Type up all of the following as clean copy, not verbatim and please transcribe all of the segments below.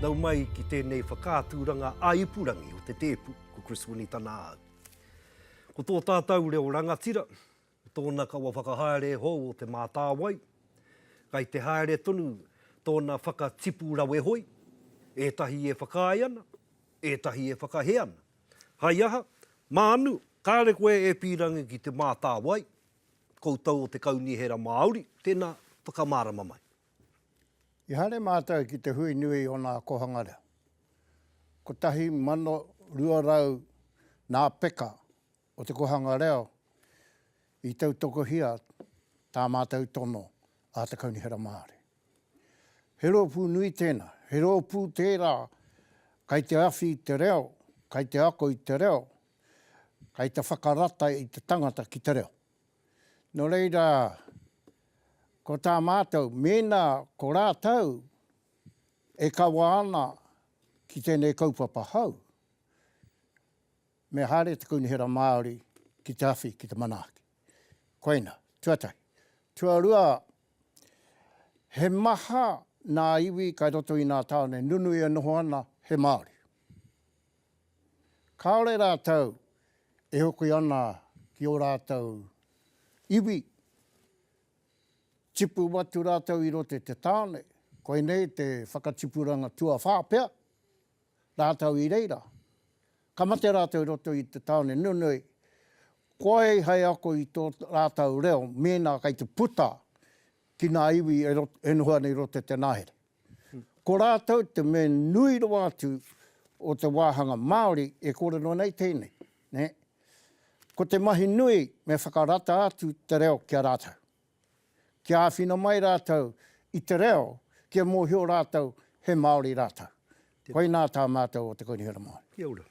Nau mai ki tēnei whakaaturanga ā-ipurangi o te tēpu, ko Chris Winitana ahau. Ko tō tātou reo rangatira, ko tōna kawa whakahaere hou o Te Mātāwai, kai te haere tonu tōna whakatipu rawe hoi, ētahi e whakaae ana, ētahi e whakahē ana. Hai aha, mānu, kāre koe e pīrangi ki Te Mātāwai, koutou o te Kaunihera Māori, tēnā, whakamārama mai. I haere mātou ki te hui nui o nā kōhanga reo. 1200 nā peka o te kōhanga reo i tautokohia tā mātou tono a te Kaunihera Māori. He rōpū nui tēnā, he rōpū tērā kai te awhi i te reo, kai te ako i te reo, kai te whakarata i te tangata ki te reo. Nō reira, ko tā mātou, mēnā ko rātou e kawa ana ki tēnei kaupapa hou, me haere te Kaunihera Māori ki te awhi, ki te manaaki. Koina, tuatahi. Tuarua, he maha nā iwi kai roto i nā tāone nunui e noho ana he Māori. Kāore rātou e hoki ana ki ō rātou iwi, tipu atu rātou i roto i te tāone, koinei te whakatipuranga tuawhā pea, rātou i reira. Ka mate rātou i roto i te tāone nunui, koi hei ako i tō rātou reo mēnā kei te puta ki ngā iwi e noho ana i roto i te ngahere. Ko rātou te mea nui rawa atu o te wāhanga Māori e kōrero nei tēnei, nē. Ko te mahi nui me whakarata atu te reo ki a rātou. Kia āwhina mai rātou i te reo, kia mōhio rātou he Māori rātou. Koinā tā mātou o Te Kaunihera Māori. Kia ora.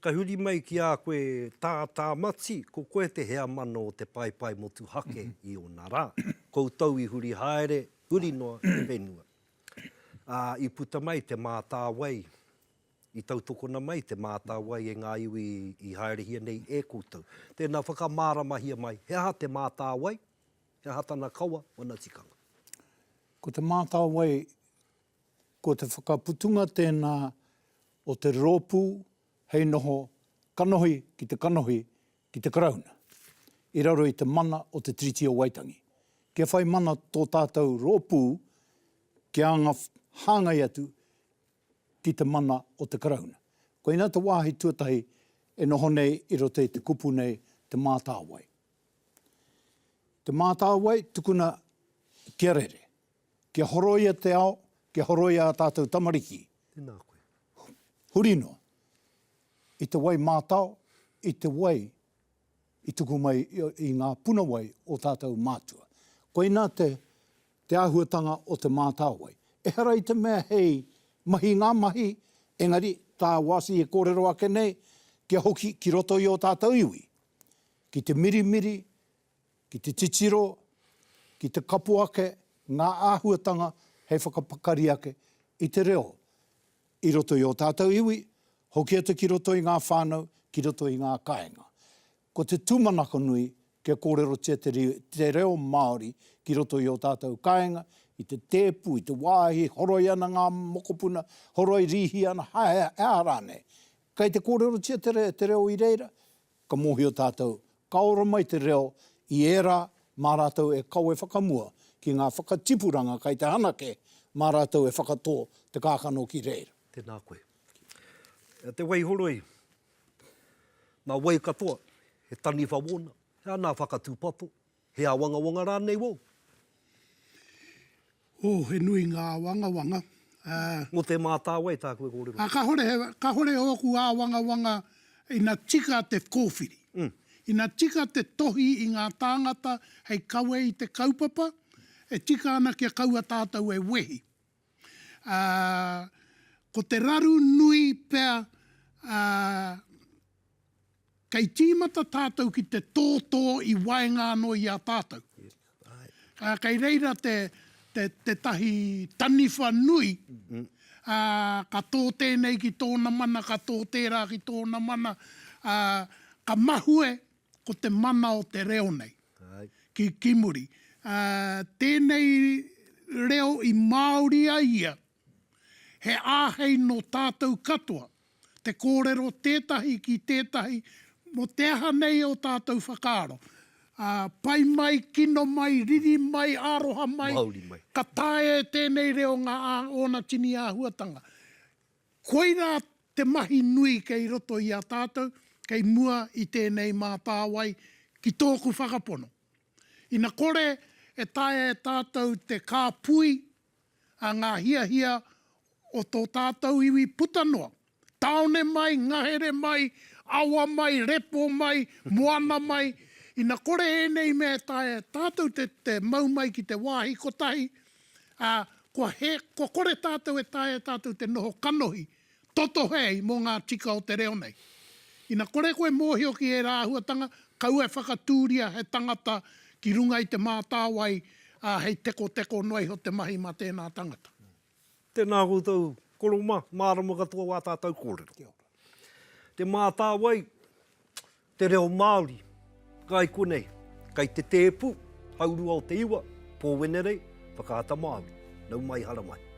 Ka huri mai ki a koe Tā Tāmati, ko koe te heamana o te paepae motuhake i ōna rā. Koutou i huri haere, huri noa te whenua. Ā, i puta mai te mātāwai, i tautokona mai te mātāwai e ngā iwi i haerehia nei e koutou. Tēnā whakamāramahia mai, he aha te mātāwai, he aha tana kawa, wana tikanga? Ko te mātāwai, ko te whakaputunga tēnā o te rōpū hei noho kanohi ki te kanohi ki te Karauna, i raro i te mana o te Tiriti o Waitangi. Kia whai mana tō tātou rōpū kia anga hāngai atu ki te mana o te Karauna. Koinā te wāhi tuatahi e noho nei i roto i te kupu nei, Te Mātāwai. Te Mātāwai, tukuna kia rere. Kia horoia te ao, kia horoia ā tātou tamariki. Tēnā koe. Huri noa. I te wai mātao, i te wai i tuku mai i ngā puna wai o tātou mātua. Koinā te, te āhuatanga o te mātāwai. Ehara i te mea hei mahi ngā mahi, engari tā Wasi e kōrero ake nei, kia hoki ki roto i ō tātou iwi, ki te mirimiri, ki te titiro, ki te kapo ake ngā āhuatanga hei whakapakari ake i te reo i roto i ō tātou iwi, hoki atu ki roto i ngā whānau, ki roto i ngā kāinga. Ko te tūmanako nui kia kōrerotia te, te reo Māori ki roto i ō tātou kāinga, i te tēpu, i te wāhi horoi ana ngā mokopuna, horoi rīhi ana, he aha rānei. Kei te kōrerotia te, te reo i reira, Ka mōhio tātou, ka ora mai te reo i ērā mā rātou e kawe whakamua ki ngā whakatipuranga kai te hanake mā rātou e whakatō te kākano ki reira. Tēnā koe. Te Waihoroi, nā wai katoa, he taniwha wōna, he aha nā whakatūpato, he āwangawanga rānei wōu? Oh, he nui ngā āwangawanga. Mō te mātāwai tāku e kōrero. Ā, kāhore, kāhore ōku āwangawanga ina tika te kōwhiri. Ina tika te tohi i ngā tāngata hei kawe i te kaupapa, e tika ana kia kaua tātou e wehi. Ā, ko te raru nui pea, ā, Kei tīmata tātou ki te tōtō i waenga anō i a tātou. Ā, kei reira te, te, tētahi taniwha nui, ā, ka tō tēnei ki tōna mana, ka tō tērā ki tōna mana, ā, ka mahue ko te mana o te reo nei ki, ki muri. Ā, tēnei reo i Māori ai ia. He āhei nō tātou katoa te kōrero tētahi ki tētahi mō te aha nei ō tātou whakaaro. Ā, pai mai, kino mai, riri mai, aroha mai, Māori mai. ka taea e tēnei reo ngā ōna tini āhuatanga. Koirā te mahi nui kei roto i a tātou, kei mua i tēnei mātāwai ki tōku whakapono. Ina kore e taea e tātou te kāpui a ngā hiahia o tō tātou iwi puta noa, tāone mai, ngahere mai, awa mai, repo mai, moana mai, ina kore ēnei mea e taea e tātou te, te mau mai ki te wāhi kotahi, ā, kua hē, kua kore tātou e taea e tātou te noho kanohi, totohe ai mō ngā tika o te reo nei. Ina kore koe mōhio ki ērā āhuatanga, kaua e whakatūria he tangata ki runga i te mātāwai, ā, hei tekoteko noa iho te mahi mā tēnā tangata. Tēnā koutou, koro mā, mārama katoa wā tātou kōrero. Kia ora. Te Mātāwai, te reo Māori, kai konei, kai te tēpu, haurua o te iwa, pō Wenerei, Whakaata Māori. Nau mai, haramai.